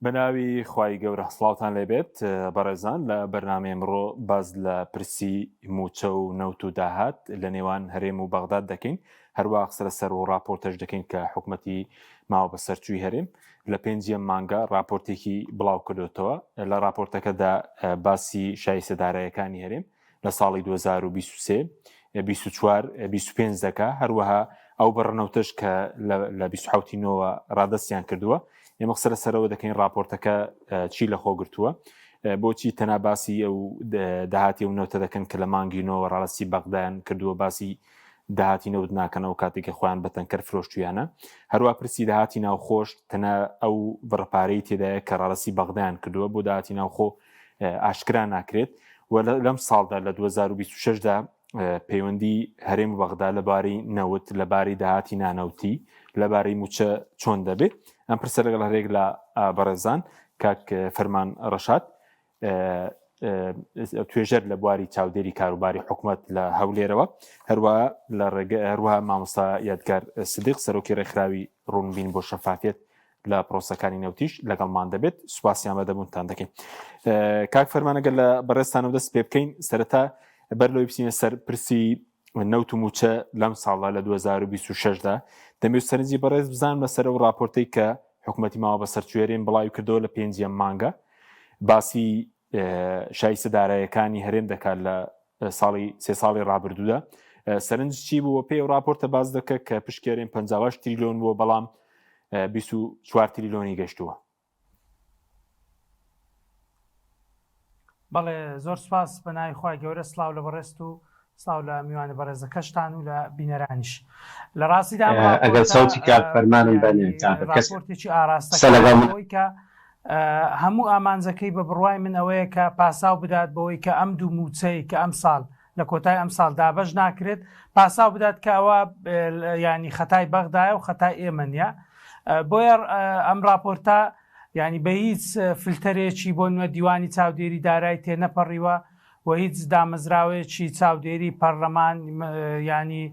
بەناوی خوای گەورە سڵاوتان لێبێت بەڕێزان لە بەرنامەی ئەمڕۆ باس لە پرسی مووچە و نەوت و داهات لە نێوان هەرێم و بەغداد دەکەین هەروە قسە لەسەر و راپۆرتەش دەکەین کە حکومەتی ماوە بەسەرچووی هەرێم لە پێنجیەم مانگە راپۆرتێکی بڵاو کردوتەوە لە راپۆرتەکەدا باسی شایستە دارایەکانی هەرێم لە ساڵی 2023 24 25 دەکا هەروەها ئەو بڕە نەوتەش کە لە 27 نۆوە ڕادەستیان کردووە ئێمە قسە لەسەرەوە دەکەین راپۆرتەکە چی لەخۆ گرتووە بۆچی تەنا باسی ئەو داهاتی و نەوتە دەکەن کە لە مانگی نۆوە ڕاستی بەغدایان کردووە باسی داهاتی نەوت ناکەنەوە کاتێک کە خۆیان بە تەنکەر فرۆشتویانە هەروە پرسی داهاتی ناوخۆش تەنها ئەو بڕەپارەی تێدایە کە ڕاستی بەغدایان کردووە بۆ داهاتی ناوخۆ ئاشکرا ناکرێت و لەم ساڵدا لە 2026 دا پەیوەندی هەرێم و بەغدا لەبارەی نەوت لەبارەی داهاتی نانەوتی لەبارەی موچە چۆن دەبێت ئەم پرسە لەگەڵ هەرێک لە بەڕێزان کاک فەرمان ڕەشاد توێژەر لە بواری چاودێری کاروباری حکومت لە هەولێرەوە هەروە لە ڕێگە هەروەها مامۆستا یادگار سدیق سەرۆکی ڕێکخراوی ڕوونبین بۆ شەفافیت لە پرۆسەکانی نەوتیش لەگەڵمان دەبێت سوپاسی ئامادەبوونتان دەکەین کاک فەرمانەگەر لە بەڕێزتانەوە دەست پێ بکەین سەرەتا بەر لەوەی بچینە سەر پرسی نەوت و موچە لەم ساڵدا لە 2026 دا دەمێت سەرنجی بەڕێز بزانم لەسەر ئەو راپۆرتەی کە حکوومەتی ماوە بەسەرچوێرێن بڵاوی کردەوە لە پێنجیەم مانگە باسی شایستە دارایەکانی هەرێم دەکات لە ساڵی سێ ساڵی ڕابردوودا سەرنج چی بووە پێی و راپۆرتە باز دەکە کە پشکێرێن 58 تریلیۆن بووە بەڵام 24 تریلیۆنی گەشتووە. بەڵێ زۆر سپاس بە ناوی خوای گەورە سڵاو لە بەڕێزت و سڵاو لە میوانە بەڕێزەکەشتان و لە بینەرانیش لە ڕاستیدا ئەم ئەگەر ڕاپۆرتە سەوتی کاک فەرمانم بەنێ یانی کاکە کەس ڕاپۆرتێکی قسە لەگەڵ ئاراستەکراوە من بەوەی کە هەموو ئامانجەکەی بە بڕوای من ئەوەیە کە پاساو بدات بەوەی کە ئەم دوو مووچەی کە ئەمساڵ لە کۆتای ئەمساڵ دابەش ناکرێت پاساو بدات کە ئەوە ینی خەتای بەغدایە و خەتای ئێمە نییە بۆیە ئەم راپۆرتە ینی بە هیچ فلتەرێکی بۆ نوێ دیوانی چاودێری دارای تێنەپەڕیوە و هیچ دامەزراوەیەکی چاودێری پەرلەمان ینی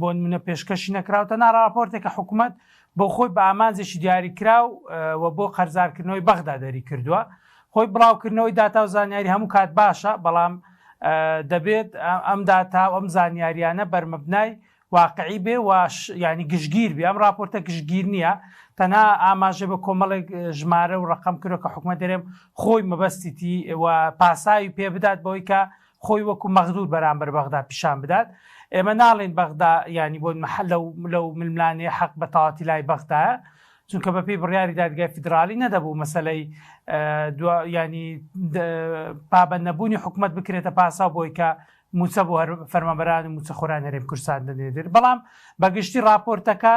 بۆ منە پێشکەشی نەکراوتە ناڕاپۆرتێکە حکوومەت بۆ خۆی بە ئامانجێکی دیاریکراو و بۆ قەرزارکردنەوەی بەغدا دەریکردووە. خۆی بڵاوکردنەوەی داتا و زانیاری هەموو کات باشە، بەڵام دەبێت ئەم داتا و ئەم زانیاریانە بەرمەبنای واقعی بێ و ینی گشتگیر بێ. ئەم راپۆرتە گشتگیر نییە، تەنها ئاماژە بە کۆمەڵێک ژمارە و ڕەقەم کردووە کە حکومەت هەرێم خۆی مەبەستیتی و پاساوی پێ بدات بەوەی کە خۆی وەکو مەغدور بەرامبەر بەغدا پیشان بدات ئێمە ناڵێین بەغدا یانی بۆ محل لەو لەو ململانێ حەق بە تەواتی لای بەغدایە چونکە بەپێی بڕیاری دادگای فیدراڵی نەدەبوو مەسەلەی ینی پابەند نەبوونی حکومت بکرێتە پاساو بۆی کە موچە بۆ هەر فەرمانبەران و موچەخۆران هەرێم کوردستان دەنێردرێت بەڵام بەگشتی راپۆرتەکە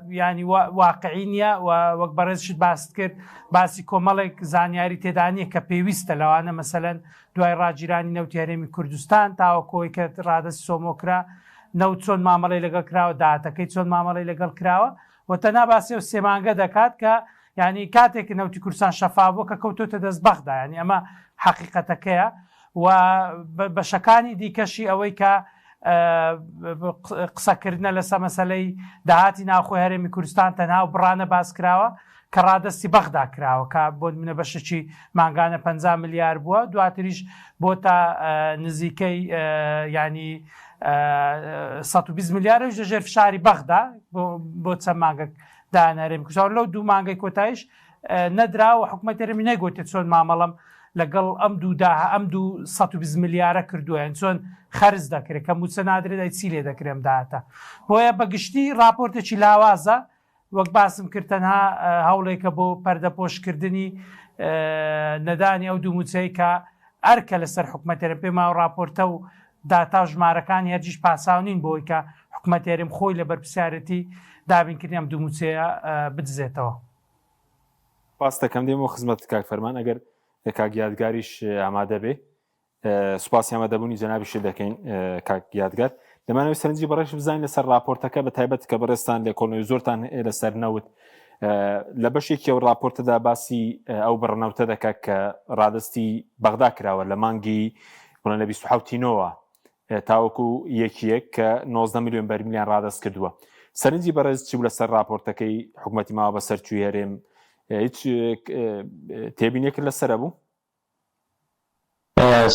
ینی واقعی نییە و وەک بەڕێزشت باست کرد باسی کۆمەڵێک زانیاری تێدانە کە پێویستە لەوانە مەسەەن دوای ڕاگیرانی نەوتی هەرێمی کوردستان تاوەکۆی کە ڕادەست سۆمۆ کرا نەوت چۆن مامەڵی لەگەڵ کراوە داهاتەکەی چۆن مامەڵی لەگەڵ کراوە و تەنها باسی ئەو سێمانگە دەکات کە ینی کاتێک نەوتی کوردستان شەفا بووە کە کەوتۆتە دەست بەغدا ینی ئەمە حەقیقەتەکەیە و بەشەکانی دیکەشی ئەوەی کە قسەکردنە لەسە مەسلەی داهاتی ناوخۆی هەرێمی کوردستان تەنها و بڕانە باس کراوە کە ڕادەستی بەغدا کراوە کە بۆ منە بەشێکی مانگانە 50 ملیار بووە دواتریش بۆ تا نزیکەی ینی 120 ملیارش لەژێر فشاری بەغدا بۆ چەند مانگەک دایان هەرێمی کوردستان لەو دوو مانگەی کۆتایش نەدرا و حکومەت هەرێمی نەیگوتێت چۆن مامەڵەم لەگەڵ ئەم دوو داها ئەم 220 ملیارە کردووە یان چۆن خەرج دەکرێت کە موچە نادرێت ئەی چی لێ دەکرێت ئەم داهاتە بۆیە بە گشتی راپۆرتێکی لاوازە وەک باسم کرد تەنها هەوڵێکە بۆ پەردەپۆشکردنی نەدانی ئەو دوو موچەی کە ئەرکە لەسەر حکومەت هەرێم پێم وایە راپۆرتە و داتا و ژمارەکانی هەرگیز پاساو نین بۆی کە حکومەتی هەرێم خۆی لە بەرپرسیارێتی دابینکردنی ئەم دوو مووچەیە بدزێتەوە. سپاست دەکەم دێمەوە خزمەتت کاک فەرمان ئەگەر کاک یادگاریش ئامادە بێ سوپاسی ئامادەبوونی جەنابیشت دەکەین کاک یادگار دەمانەوەی سەرنجی بەڕێش بزانین لەسەر راپۆرتەکە بە تایبەت کە بەڕێزتان لێکۆڵنەوەی زۆرتان هەیە لەسەر نەوت لە بەشێکی ئەو راپۆرتەدا باسی ئەو بڕنەوتە دەکات کە ڕادستی بەغدا کراوە لە مانگی بڵێن لە 27 نۆوە تاوەکو یەکیەک کە 19 میلیۆن بەرمیلیان ڕادەست کردووە. سەرنجی بەڕێز چی بوو لەسەر راپۆرتەکەی حکوومەتی ماوە بەسەرچووی هەرێم؟ هیچ تێبینێکت لەسەرە بوو؟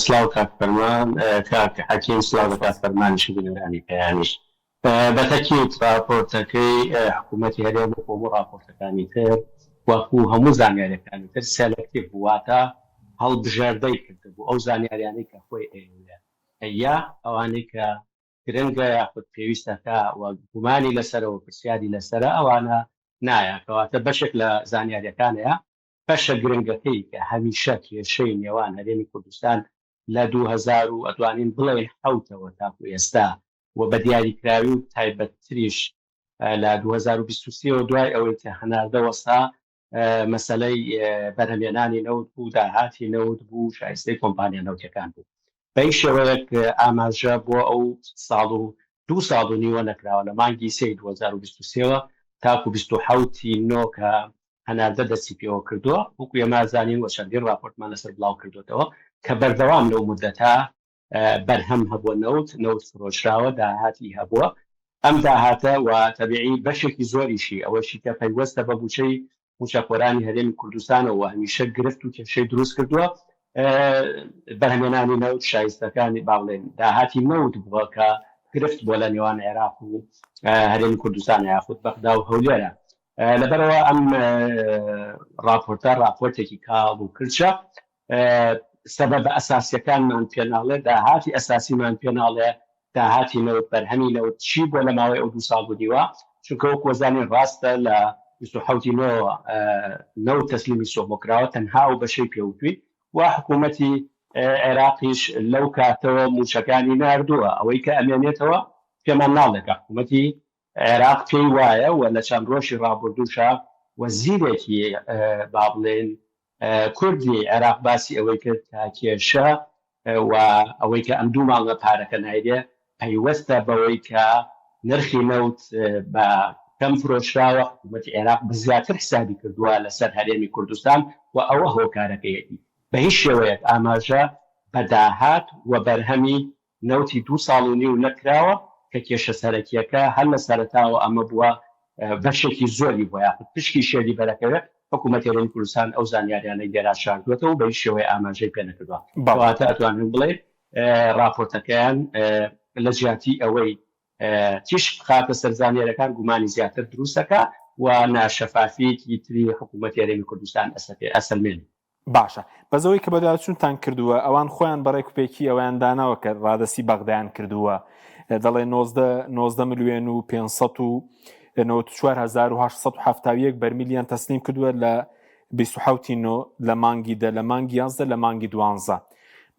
سڵاو کاک فەرمان، کاک حەکیم سڵاو لە کاک فەرمانیش و بینەرانی پەیامیش. بە تەکید ڕاپۆرتەکەی حکوومەتی هەرێم وەکو هەموو ڕاپۆرتەکانی تر وەکو هەموو زانیاریەکانی تر selective بوو واتە هەڵبژاردەی کردبوو ئەو زانیاریانەی کە خۆی ئەیەوێ ئەیا ئەوانەی کە گرنگە یاخود پێویستە کە و گومانی لەسەرە و پرسیاری لەسەرە ئەوانە نایە کەواتە بەشێک لە زانیاریەکانەیە بەشە گرنگەکەی کە هەمیشە کێشەی نێوان هەرێمی کوردستان لە 2000 و ئەتوانین بڵێین حەوتەوە تاکو ئێستا و بە دیاریکراوی و تایبەتتریش لە 2023 ەوە دوای ئەوەی کە هەناردە وەستا مەسەلەی بەرهەمێنانی نەوت بوو، داهاتی نەوت بوو، شایستەی کۆمپانیا نەوتیەکان بوو. بە هیچ شێوەیەک ئاماژە بۆ ئەو ساڵ و دوو ساڵ و نیوە نەکراوە لە مانگی سێی 2023 ەوە تاکو 27 ی نۆ کە هەناردە دەستی پێوە کردووە، وەکو ئێمە ئەزانین و چەندین ڕاپۆرتمان لەسەر بڵاو کردۆتەوە کە بەردەوام لەو مودەتە بەرهەم هەبووە نەوت، نەوت فرۆشراوە، داهاتی هەبووە، ئەم داهاتە و تەبیعی بەشێکی زۆریشی ئەوەشی کە پەیوەستە بە مووچەی مووچەخۆرانی هەرێمی کوردستانەوە و هەمیشە گرفت و کێشەی دروست کردووە، بەرهەمێنانی نەوت شایستەکانی با بڵێین داهاتی نەوت بووە کە گرفت بووە لە نێوان عێراق و هەرێمی کوردستان یاخود بەغدا و هەولێرە. لەبەرئەوە ئەم ڕاپۆرتە ڕاپۆرتێکی کاڵ و کرچە، سەبەبە ئەساسیەکانمان پێناڵێ، داهاتی ئەساسیمان پێناڵێ، داهاتی نەوت، بەرهەمی نەوت چی بووە لە ماوەی ئەو دوو ساڵ و نیوە، چونکە وەکو ئەزانین ڕاستە لە 27 نۆ نەوت تەسلیمی سۆمۆ کراوە، تەنها ئەو بەشەی پێوتوین و حکوومەتی عێراقیش لەو کاتەوە مووچەکانی ناردووە، ئەوەی کە ئەمێنێتەوە پێمان ناڵێ کە حکوومەتی عێراق پێی وایە و لە چەند ڕۆژی ڕابردووشا وەزیرێکی با بڵێین کوردی عێراق باسی ئەوەی کرد کە کێشە و ئەوەی کە ئەم دوو مانگە پارەکە نایرێ پەیوەستە بەوەی کە نرخی نەوت بە کەم فرۆشراوە، حکوومەتی عێراق بە زیاتر حسابی کردووە لەسەر هەرێمی کوردستان و ئەوە هۆکارەکەیەتی. بە هیچ شێوەیەک ئاماژە بە داهات و بەرهەمی نەوتی دوو ساڵ و نیو نەکراوە کە کێشە سەرەکیەکە هەر لە سەرەتاوە ئەمە بووە بەشێکی زۆری بووە یاخود پشکی شێری بەرەکەوێ حکوومەتی هەرێمی کوردستان ئەو زانیاریانەی لێرا شاردووەتەوە و بە هیچ شێوەیە ئاماژەی پێ نەکردووە. کەواتە ئەتوانین بڵێین ڕاپۆرتەکەیان لە جیاتی ئەوەی تیشک بخاتە سەر زانیاریەکان گومانی زیاتر دروست دەکا و ناشەفافیەکی تری حکوومەتی هەرێمی کوردستان ئەسەلمێنێ. باشە بەس ئەوەی کە بەدواداچوونتان کردووە ئەوان خۆیان بە ڕێکوپێکی ئەویان داناوە کە ڕادەستی بەغدایان کردووە دەڵێ 19 ملیۆن و 594 بەرمیلیان تەسلیم کردووە لە 27 نۆ لە مانگی دە لە مانگی 11 لە مانگی دوانزە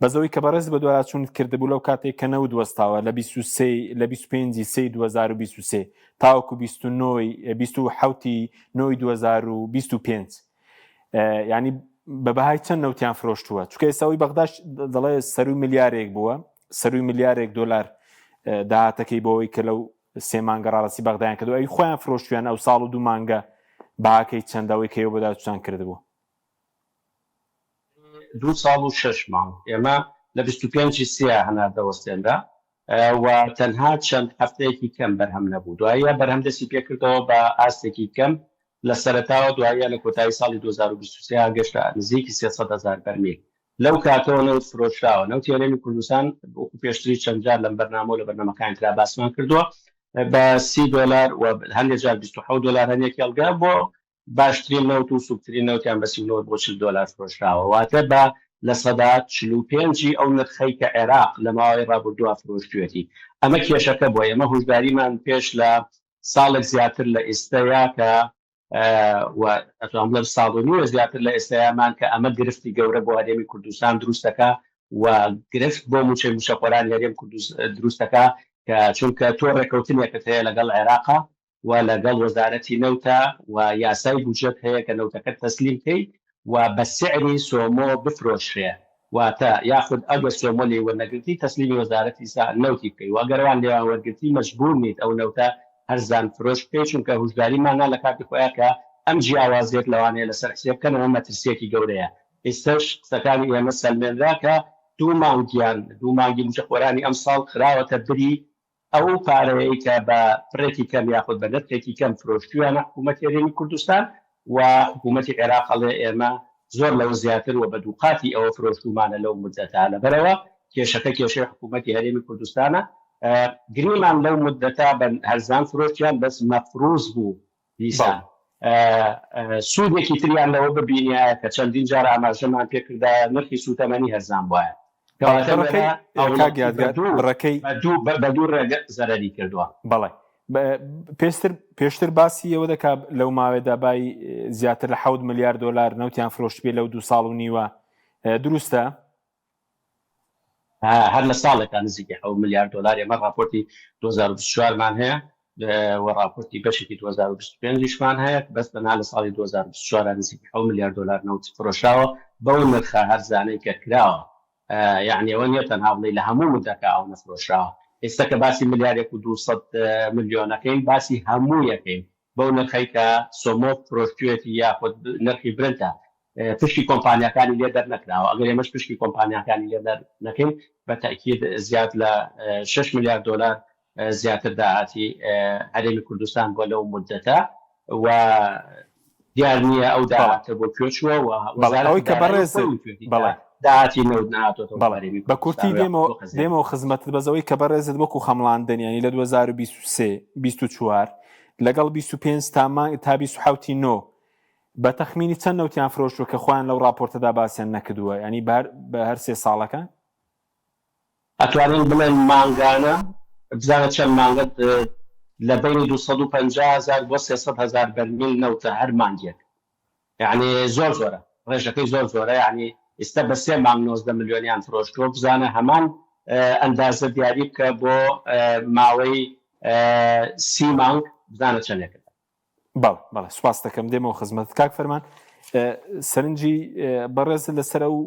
بەزەوەی کە بەڕێز بە دوارچوون کردبوو لەو کاتێک کە نەوت وەستاوە لە 23 لە 25 سێ 2023 تاوەکو 29 27 نۆی 2025 ینی بە بەهای چەند نەوتیان فرۆشتووە چونکە ئێستا ئەوی بەغداش دەڵێ سەروی ملیارێک بووە سەروی ملیارێک دۆلار داهاتەکەی بۆەوەی کە لەو سێ مانگە ڕاڕەسی بەغدایان کردو ئەوی خۆیان فرۆشتویان ئەو ساڵ و دوو مانگە بەهاکەی چەندەوەی کەیەوە بەداچوان کردبوو دوو ساڵ و شەش مانگ ئێمە لە 25 سێ هەناردە وەستێنرا و تەنها چەند هەفتەیەکی کەم بەرهەم نەبوو دوایە بەرهەم دەستی پێکردەوە بە ئاستێکی کەم لە سەرەتاوە دوایە لە کۆتایی ساڵی 2023 گەشتە نزیکی 300 هەزار بەرمیل. لەو کاتەوە نەوت فرۆشراوە. نەوتی هەرێمی کوردستان وەکو پێشتریش چەند جار لەم بەرنامە و لە بەرنامەکانی ترا باسمان کردووە بە 30 دۆلار و هەندێک جار 27 دۆلار هەندێک کێڵگە بۆ باشترین نەوت و سوکترین نەوتیان بە 39 بۆ 40 دۆلار فرۆشراوە واتە بە 45% ی ئەو نرخەی کە عێراق لە ماوەی ڕابردووە فرۆشتوێتی. ئەمە کێشەکە بووە. ئێمە هۆشداریمان پێش لە ساڵێک زیاتر لە ئێستەیە کە و ئەتوانم بڵێم ساڵ و نیوە زیاتر لە ئێستەیامان کە ئەمە گرفتی گەورە بۆ هەرێمی کوردستان دروست دەکا و گرفت بۆ مووچەی مووچەخۆرانی هەرێم کوردست دروست دەکا کە چونکە تۆ ڕێکەوتنێکت هەیە لەگەڵ عێراقا و لەگەڵ وەزارەتی نەوتە و یاسای بودجەت هەیە کە نەوتەکەت تەسلیم کەی و بە سعری سۆمۆ بفرۆشرێ واتە یاخود ئەگەر سۆمۆ لێی وەرنەگرتی تەسلیمی وەزارەتی نەوتی بکەی و ئەگەر ئەوان لێیان وەرگرتی مەجبور نیت ئەو نەوتە هەرزان فرۆش بکەی چونکە هوشداریمان نا لە کاتی خۆیا کە ئەم جیاوازیەت لەوانەیە لەسەر حسێب بکەن ئەمە مەترسیەکی گەورەیە ئیستەش قسەکانی ئێمە سەلمێنرا کە دوو مانگیان دوو مانگی موچەخۆرانی ئەمساڵ خراوەتە بری. ئەو پارەیەی کە بە بڕێکی کەم یاخود بە نرخێکی کەم فرۆشتویانە حکوومەتی هەرێمی کوردستان و حکوومەتی عێراق ئەڵێ ئێمە زۆر لەوە زیاتر و بە دووقاتی ئەوە فرۆشتوومانە لەو موددەتە لەبەرئەوە کێشەکە کێشەی حکوومەتی هەرێمی کوردستانە گریمان لەو موددەتە بە هەرزان فرۆشتیان بەس مەفروز بوو دیسان سوودێکی تریان لەوە ببینیایە کە چەندین جار ئاماژەمان پێکردایە نرخی سووتەمەنی هەرزان بوایە. کەواتە بڕەکەی لێرە کاک هاوڵاتی بە یادگار دوو بڕەکەی بە دوو بە دوو ڕێگە زەرەری کردووە. بەڵێ پێشتر پێشتر باسی ئەوە دەکا لەو ماوەیەدا بای زیاتر لە حەوت ملیار دۆلار نەوتیان فرۆشتبێ لەو دوو ساڵ و نیوە دروستە؟ هەر لە ساڵێکا نزیکی حەوت ملیار دۆلار ئێمە ڕاپۆرتی 2024 مان هەیە و ڕاپۆرتی بەشێکی 2025 یشمان هەیە بەس تەنها لە ساڵی 2024 نزیکی حەوت ملیار دۆلار نەوت فرۆشراوە بەو نرخە هەرزانەی کە کراوە یعنی ئەوە نییە تەنها بڵێ لە هەموو مدەکە ئەو نەفرۆشراوە ئێستا کە باسی ملیارێک و 200 ملیۆنەکەین باسی هەموو یەکەین بەو نرخەی کە سۆمۆ فرۆشتوێتی یاخود نرخی برنتە پشکی کۆمپانیاکانی لێ دەرنەکراوە، ئەگەر ئێمەش پشکی کۆمپانیاکانی لێ دەرنەکەین بە تەئکید زیاد لە شەش ملیار دۆلار زیاتر داهاتی هەرێمی کوردستان بووە لەو موددەتە و دیار نییە ئەو بەڵێ داهاتە بۆ کوێ چووە و بەڵێ وەزارەتی ئەوەی کە دارایی بەڕێزت خۆی وتوێتی کە بەڵێ داهاتی نەوت نەهاتۆتەوە بۆ بەڵێ هەرێمی بە کوردستان کورتی و یاخود دێمەوە بۆ خەزێنە. دێمەوە خزمەتت بەس ئەوەی کە بەڕێزت وەکو خەمڵاندن یانی لە 2023 24 لەگەڵ 25 تا مانگ تا 27 ی نۆ بە تەخمینی چەند نەوتیان فرۆشتوە کە خۆیان لەو ڕاپۆرتەدا باسیان نەکردووە یانی بە هەر سێ ساڵەکە؟ ئەتوانین بڵێن مانگانە بزانە چەند مانگە لە بەینی 250 هەزار بۆ 300 هەزار بەرمیل نەوتە هەر مانگێک یعنی زۆر زۆرە ڕێژەکەی زۆر زۆرە یعنی ئیستا بە سێ مانگ 19 ملیۆنیان فرۆشتووە بزانە هەمان ئەندازە دیاری بکە بۆ ماوەی سی مانگ بزانە چەندێکە. بەڵێ بەڵێ سوپاست دەکەم دێمەوە خزمەتت کاک فەرمان سەرنجی بەڕێزت لەسەر ئەو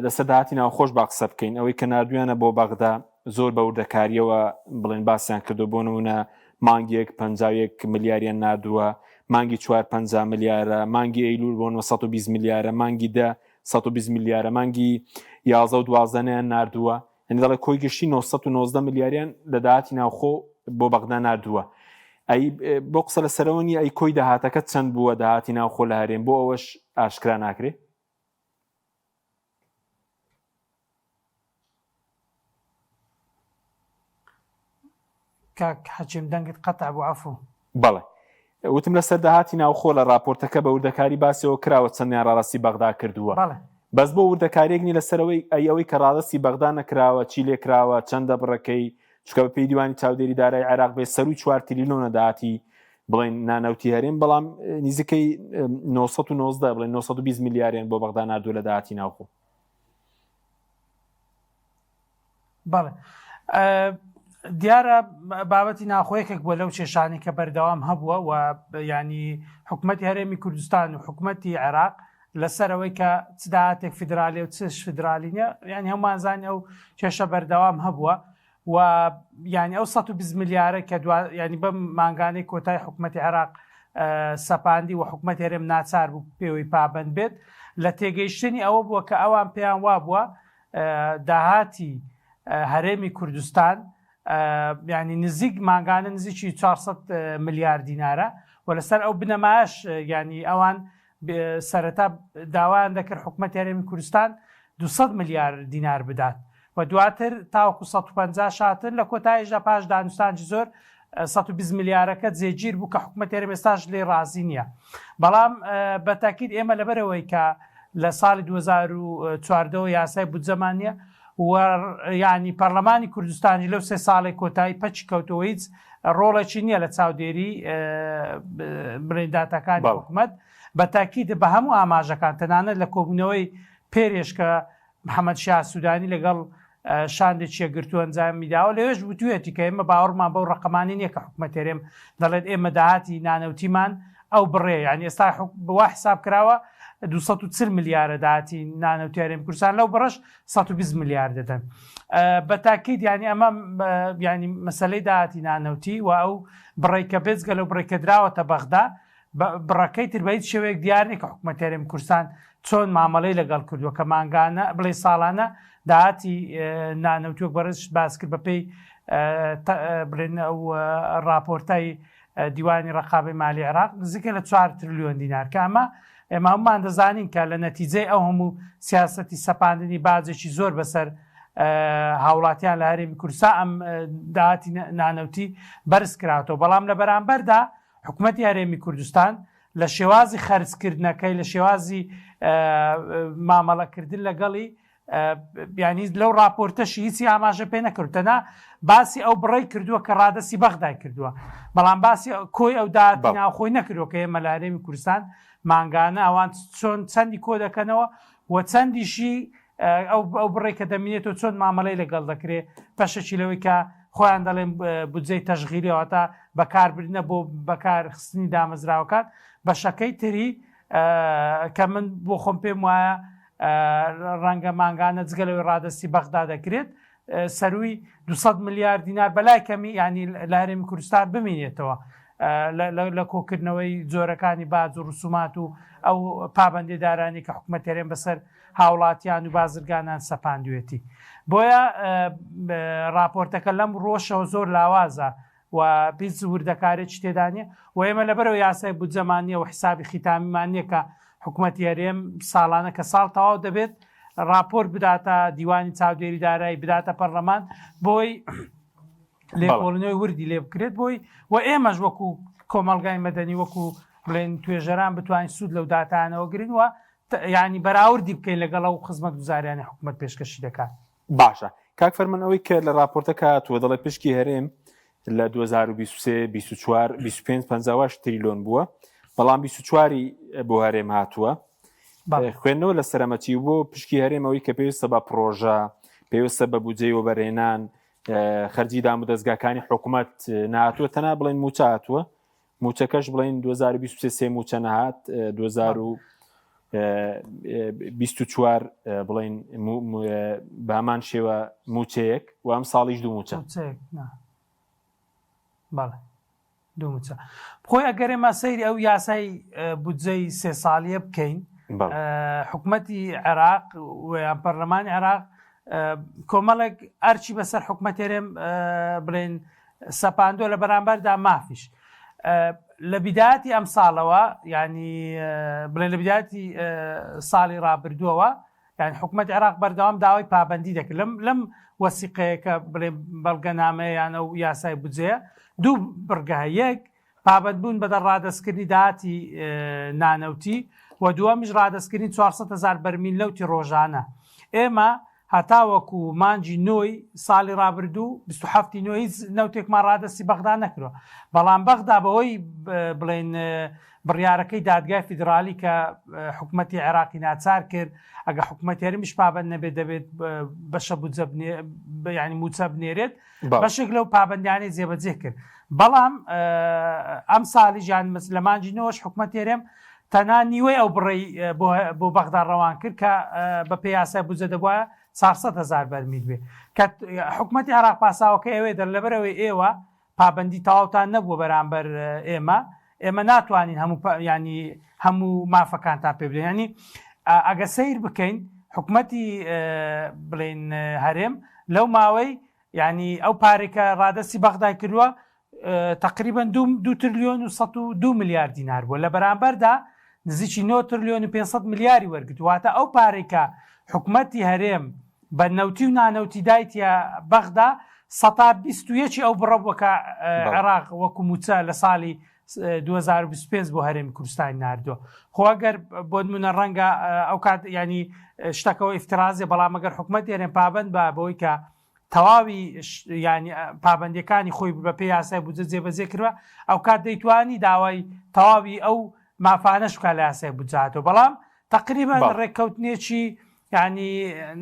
لەسەر داهاتی ناوخۆش با قسە بکەین ئەوەی کە نردویانە بۆ بەغدا زۆر بە وردەکاریەوە بڵێن باسییان کردو بۆ نمونە مانگێک 51 ملیاریان نردووە مانگی 4 50 ملیارە مانگی ئەیلول بۆ 920 ملیارە مانگی دە 120 ملیارە مانگی 11 و دوازدەیان نردووە یانی دەڵێ کۆی گشتی 919 ملیاریان لە داهاتی ناوخۆ بۆ بەغدا ناردووە. ئەی بۆ قسە لەسەرەوە نییە ئەی کۆی داهاتەکە چەند بووە داهاتی ناوخۆ لە هەرێم بۆ ئەوەش ئاشکرا ناکرێ؟ کاک حەکیم دەنگت قەتع بوو عەفو. بەڵێ وتم لەسەر داهاتی ناوخۆ لە ڕاپۆرتەکە بە وردەکاری باسیەوە کراوە چەندیان ڕادەستی بەغدا کردووە بەڵێ. بەس بۆ وردەکاریەک نی لەسەرەوەی ئەی ئەوەی کە ڕادەستی بەغدا نەکراوە چی لێکراوە چەندە بڕەکەی چونکە بە پێی دیوانی چاودێری دارای عێراق بێ سەروی چوار تریلیۆنە داهاتی بڵێن نانەوتی هەرێم بەڵام نزیکەی 919 بڵێن 920 ملیاریان بۆ بەغدا ناردووە لە داهاتی ناوخۆ. بەڵێ دیارە بابەتی ناخۆیەکێک بووە لەو کێشانەی کە بەردەوام هەبووە و ینی حکوومەتتی هەرێمی کوردستان و حکوومەتتی عێراق لەسەر ئەوەی کە چ داهاتێک فیدرالی و چش فیدرالی نیە یعنی هەمووانزانانی ئەو کێشە بەردەوام هەبووە و یعنی ئەو 120 ملیارە کە دوا ینی بەم مانگانەی کۆتای حکوومەتتی عێراق سەپاندی و حکوومەت هەرێم ناچار بوو پێوەی پابند بێت لە تێگەیشتنی ئەوە بووە کە ئەوان پێیان وابووە داهاتی هەرێمی کوردستان ینی نزیک مانگانە نزیکی 400 ملیار دینارە و لەسەر ئەو بنەماش ینی ئەوان سەرەتا داوایان دەکرد حکوومەت هەرێمی کوردستان 200 ملیار دینار بدات و دواتر تاوەکو 150 شاتن لە کۆتاییشدا پاش دانوستانجی زۆر 120 ملیارەکە جێگیر بوو کە حکومەت هەرێم ئێستاش لێی ڕازی نییە بەڵام بە تاکید ئێمە لەبەرەوەی کە لە ساڵی 2014 یاسای بودجەمان نییە و ینی پەرلەمانی کوردستانی لەو سێ ساڵی کۆتایی پەچی کەوتەوە هیچ ڕۆڵێکی نییە لە چاودێری بڵێن داتاکانی حکومەت بە تاکید بە هەموو ئاماژەکان تەنانەت لە کۆبوونەوەی پێرێش کە محەمەد شیاع سوودانی لەگەڵ شاندێکی یەکگرتوو ئەنجامی داوە، لەوێش وتوویەتی کە ئێمە باوەڕمان بەو ڕەقەمانە نییە کە حکومەت هەرێم دەڵێت ئێمە داهاتی نانەوتیمان ئەو بڕەیە، یانی ئێستا وا حساب کراوە 240 ملیارە داهاتی نانەوتی هەرێمی کوردستان لەو بڕەش 120 ملیار دەدەن. بە تاکید یانی ئەمە یانی مەسەلەی داهاتی نانەوتی و ئەو بڕەی کە بێجگە لەو بڕەی کە دراوەتە بەغدا بڕەکەی تر بە هیچ شێوەیەک دیار نییە کە حکومەت هەرێمی کوردستان. چۆن مامەڵەی لەگەڵ کردووە کە مانگانە بڵێ ساڵانە داهاتی نانەوتی وەک بەڕێزیشت باس کرد بەپێی بڵێن ئەو ڕاپۆرتای دیوانی ڕقابەی مالی عێراق نزیکە لە 4 تریلیۆن دینار کە ئەمە ئێمە هەمومان دەزانین کە لە نەتیجەی ئەو هەموو سیاسەتی سەپاندنی باجێکی زۆر بەسەر هاوڵاتیان لە هەرێمی کوردستان ئەم داهاتی نانەوتی بەرز کراوەتەوە بەڵام لە بەرامبەردا حکومەتی هەرێمی کوردستان لە شێوازی خەرجکردنەکەی لە شێوازی مامەڵەکردن لەگەڵی یانی لەو راپۆرتەشی هیچی ئاماژە پێ نەکرد تەنها باسی ئەو بڕی کردووە کە ڕادستی بەغدای کردووە بەڵام باسی کۆی ئەو داهاتی ناوخۆی نەکردووە کە ئێمە لە هەرێمی کوردستان مانگانە ئەوان چۆن چەندی کۆ دەکەنەوە و چەندیشی ئەو ئەو بڕێک کە دەمینێتەوە چۆن مامەڵەی لەگەڵ دەکرێت بەشێکی لەوەی کە خۆیان دەڵێن بودجەی تەشغیلیەوەتا بەکاربردنە بۆ بەکارخستنی دامەزراوەکان بەشەکەی تری کە من بۆ خۆم پێم وایە ڕەنگە مانگانە جگە لەوەی ڕادەستی بەغدا دەکرێت سەروی 200 ملیار دینار بەلای کەمی ینی لە هەرێمی کوردستان بمینێتەوە لە کۆکردنەوەی جۆرەکانی باج و ڕسومات و ئەو پابندیدارانی کە حکوومەت هەرێم بەسەر هاوڵاتیان و بازرگانان سەپاندوێتی بۆیە راپۆرتەکە لەم ڕۆشەوە زۆر لاوازە و هیچ وردەکارێکی تێدا نیە و ئێمە لەبەرەوە یاسای بودجەمان نیە و حسابی خیتامیمان نیە کە حکومەتی هەرێم ساڵانە کە ساڵ تەواو دەبێت راپۆرت بداتە دیوانی چاودێری دارایی بداتە پەرلەمان بۆی لێکۆڵینەوەی وردی لێ بکرێت بۆی و ئێمەش وەکو کۆمەڵگای مەدەنی وەکو بڵێن توێژەران بتوانین سوود لەو داتانەوە گرن و ینی بەراوردی بکەین لەگەڵ ئەو خزمەت گوزاریانی حکوومەت پێشکەشی دەکات. باشە کاک فەرمان ئەوەی کە لە راپۆرتەکە هاتووە دەڵێ پشکی هەرێم لە 2023 24 25 58 تریلۆن بووە بەڵام 24 بۆ هەرێم هاتووە خوێندنەوە لە سەرەمەچی بۆ پشکی هەرێمەوەی کە پێویستە بە پرۆژە پێویستە بە بودجەی وەبەرهێنان خەرجی دام و دەستگاکانی حکوومەت نهاتووە تەنا بڵێن موچە هاتووە موچەکەش بڵین 2023 سێ موچە نەهات 2024 بڵین بامان شێوە موچەیەک و ئەم ساڵیش دوو موچە بەڵێ دوو موچە خۆی ئەگەر ئێمە سەیری ئەو یاسای بودجەی سێ ساڵیە بکەین حکومەتی عێراق یان پەرلەمانی عێراق کۆمەڵێک ئەرچی بەسەر حکومەت هەرێم بڵێن سەپاندووە لە بەرامبەردا مافیش لە بیداەتی ئەم ساڵەوە ینی بڵێ لە بیداەتی ساڵی ڕابردووەوە یان حکوومەت عێراق بەردەوام داوای پابندی دەکرد لەم لەم وەسیقەیە کە بڵێ بەڵگەنامەیانە و یاسای بودجەیە دوو بڕگە یەک پابەندبوون بە ڕادەستکردنی داهاتی نانەوتی و دووەمیش ڕادەستکردنی 400 هەزار بەرمیل نەوتی ڕۆژانە. ئێمە هەتاوەکو مانگی نۆی ساڵی ڕابردوو 27 ی نۆ هیچ نەوتێکمان ڕادەستی بەغدا نەکردوە، بەڵام بەغدا بەهۆی بڵێین بڕیارەکەی دادگای فیدرالی کە حکومەتی عێراقی ناچار کرد ئەگە حکومەتی هەرێمیش پابەند نەبێت دەبێت بەشە بودجە یانی مووچە بنێرێت بەشێک لەو پابەندیانەی جێبەجێ کرد بەڵام ئەم ساڵیش یان لە مانگی نۆش حکومەت هەرێم تەنها نیوەی ئەو بڕەی بۆ بەغدا ڕەوان کرد کە بە پێی یاسای بودجە دەبوایە 400 هزار بەرمیل بێ کە حکومەتی عێراق پاساوەکە ئەوێ دەر لەبەرەوەی ئێوە پابەندی تەواوتان نەبووە بەرامبەر ئێمە ئێمە ناتوانین هەموو ینی هەموو مافەکانتان پێ بدەین ینی ئەگە سیر بکەین حکومەتی بڵێن هەرێم لەو ماوەی ینی ئەو پارێکە ڕادستی بەغدای کردووە تقریبا دو تریلیۆن و 102 ملیار دینار بووە لە بەرامبەردا نزیکی 9 تریلیۆن و 500 ملیاری وەرگرت واتە ئەو پارێکە حکومەتی هەرێم بە نەوتی و نانەوتی دایتە بەغدا سەتا 21 ئەو بڕە بووە کە عێراق وەکو موچە لە ساڵی 2025 بۆ هەرێمی کوردستانی ناردووە خۆ ئەگەر بۆ نمونە ڕەنگە ئەو کات ینی شتەکەەوە ئیفترازێ بەڵام ئەگەر حکومەت هەرێم پابند بە بەوەی کە تەواوی ینی پابندەکانی خۆی بە پێی یاسای بودجە جێبەجێ کردوە ئەو کات دەیتوانی داوای تەواوی ئەو مافانەش بکات لە یاسای بودجاتەوە بەڵام تقریبا ڕێککەوتنێکی یانی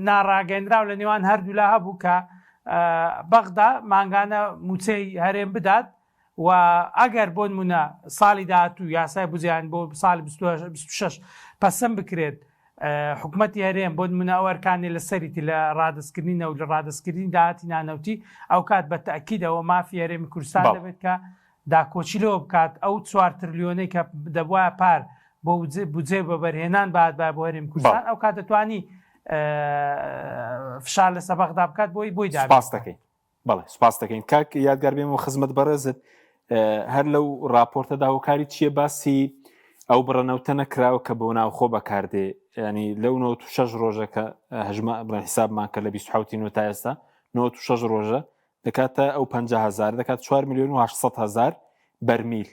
ناڕاگەندراو لە نێوان هەردوولا هەبوو کە بەغدا مانگانە مووچەی هەرێم بدات و ئەگەر بۆ نمونە ساڵی داهاتوو یاسای بودجەیان بۆ ساڵی 26 پەسەند بکرێت حکومەتی هەرێم بۆ نمونە ئەو ئەرکانی لەسەریتی لە ڕادەستکردنی نەوت لە ڕادەستکردنی داهاتی نانەوتی ئەو کات بە تەئکیدەوە مافی هەرێمی کوردستان دەبێت کە داکۆکی لەوە بکات ئەو چوار ترلیۆنەی کە دەبوایە پار. بۆ بودجەی وەبەرهێنان بهاتبایە بۆ هەرێمی کوردستان بەڵێ. ئەو کات دەتوانی فشار لەسەر بەغدا بکات بۆی بۆی دابین سوپاس بکات. دەکەین. بەڵێ سوپاس دەکەین کاک یادگار بێمەوە خزمەت بەڕێزت هەر لەو راپۆرتەدا هۆکاری چییە باسی ئەو بڕە نەوتە نەکراوە کە بۆ ناوخۆ بەکاردێ ینی لەو 96 ڕۆژە کە هەژمە بڵێن حسابمان کە لە 27 نۆ تا ئێستا 96 ڕۆژە دەکاتە ئەو 50 هزار دەکات 4 میلیۆن و 800 هزار بەرمیل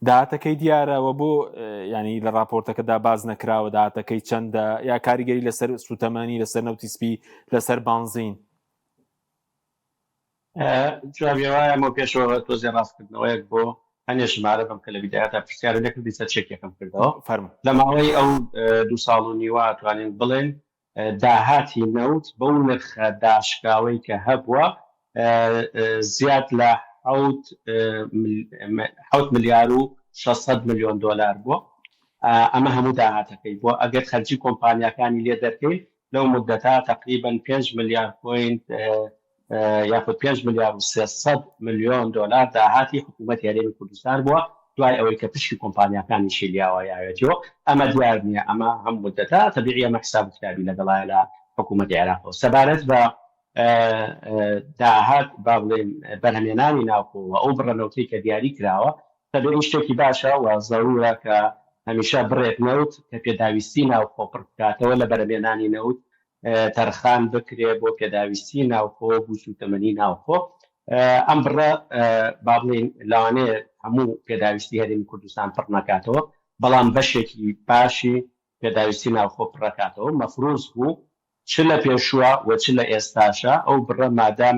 داهاتەکەی دیارە و بۆ ینی لە راپۆرتەکەدا باز نەکراوە داهاتەکەی چەندە یا کاریگەری لەسەر سوتەمەنی لەسەر نەوتی سپی لەسەر بانزین جوابی وایە بۆ پێشەوە تۆزێ ڕاستکردنەوەیەک بۆ هەنێ ژمارە بم کە لە بیدایەتا پرسیارە نەکردی سەر چێکێکم کردەوە فەرموو. لە ماوەی ئەو دوو ساڵ و نیوە توانین بڵێن داهاتی نەوت بەو نرخە داشکاوەی کە هەبووە زیاد لە حەوت ملیار و 600 ملیۆن دۆلار بووە ئەمە هەموو داهاتەکەی بووە ئەگەر خەرجی کۆمپانیاکانی لێ دەرکەین لەو مودەتە تەقریبەن پێنج ملیار point یاخود پێنج ملیار و 300 ملیۆن دۆلار داهاتی حکوومەتی هەرێمی کوردستان بووە دوای ئەوەی کە پشکی کۆمپانیاکانیشی لیاوە یاوێتیەوە ئەمە دیار نییە ئەمە هەم مودەتە تەبیعی ئەمە حساب و کتابی لەگەڵایە لە حکوومەتی عێراقەوە سەبارەت بە داهات با بڵێین بەرهەمێنانی ناوخۆ و ئەو بڕە نەوتەی کە دیاری کراوە تەبیعی شتێکی باشە و زەرورە کە هەمیشە بڕێک نەوت کە پێداویستی ناوخۆ پڕ بکاتەوە لە بەرەمێنانی نەوت تەرخان بکرێ بۆ پێداویستی ناوخۆ بو سوتەمەنی ناوخۆ ئەم بڕە با بڵێین لەوانەیە هەموو پێداویستی هەرێمی کوردستان پڕ نەکاتەوە بەڵام بەشێکی باشی پێداویستی ناوخۆ پڕەکاتەوە مەفروز بوو چ لە پێشووە و چ لە ئێستاشا ئەو بڕە مادام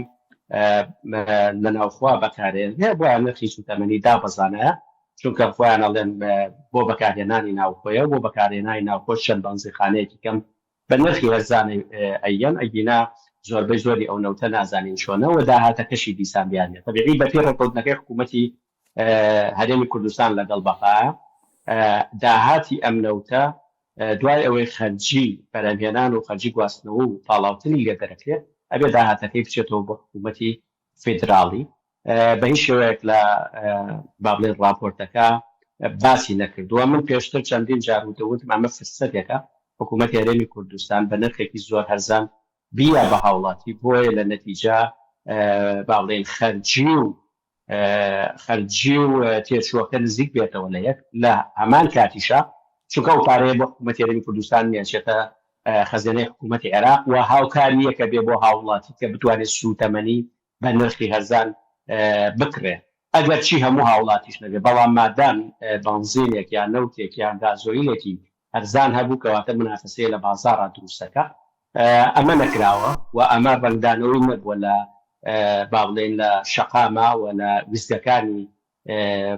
لە ناوخوا بەکارێنرێ بۆیان نرخی سوتەمەنی دابەزانایە چونکە خۆیان ئەڵێن بۆ بەکارهێنانی ناوخۆیە و بۆ بەکارهێنانی ناوخۆش چەند بەنزیخانەیەکی کەم بە نرخی هەرزان ئەیەن ئەگینا زۆربەی زۆری ئەو نەوتە نازانین چۆنە و داهاتەکەشی دیسان دیار نیە تەبیعی بەپێی ڕێکەوتنەکەی حکوومەتی هەرێمی کوردستان لەگەڵ بەغا داهاتی ئەم نەوتە دوای ئەوەی خەرجی بەرهەمهێنان و خەرجی گواستنەوە و پاڵاوتنی لێ دەرەکرێت، ئەبێ داهاتەکەی بچێتەوە بۆ حکوومەتی فیدراڵی. بە هیچ شێوەیەک لە با بڵێین ڕاپۆرتەکە باسی نەکردووە. من پێشتر چەندین جار وتم ئەمە فرسەتێکە حکوومەتی هەرێمی کوردستان بە نرخێکی زۆر هەرزان بییا بە هاوڵاتی، بۆیە لە نەتیجە با بڵێین خەرجی و خەرجی و تێچووەکە نزیک بێتەوە لە یەک لە هەمان کاتیشا چونکە ئەو پارەیە بۆ حکوومەتی هەرێمی کوردستان نییە چێتە خەزێنەی حکوومەتی عێراق و هاوکارییەکە بێ بۆ هاوڵاتی کە بتوانێت سووتەمەنی بە نرخی هەرزان بکڕێ ئەگەر چی هەموو هاوڵاتیش نەبێ بەڵام مادام بەنزینێک یان نەوتێک یان گازۆیلێکی هەرزان هەبوو کەواتە منافەسەیە لە بازاڕا دروستەکە ئەمە نەکراوە و ئەمە ڕەنگدانەوەی نەبووە لە با بڵێین لە شەقامە و لە ویستگەکانی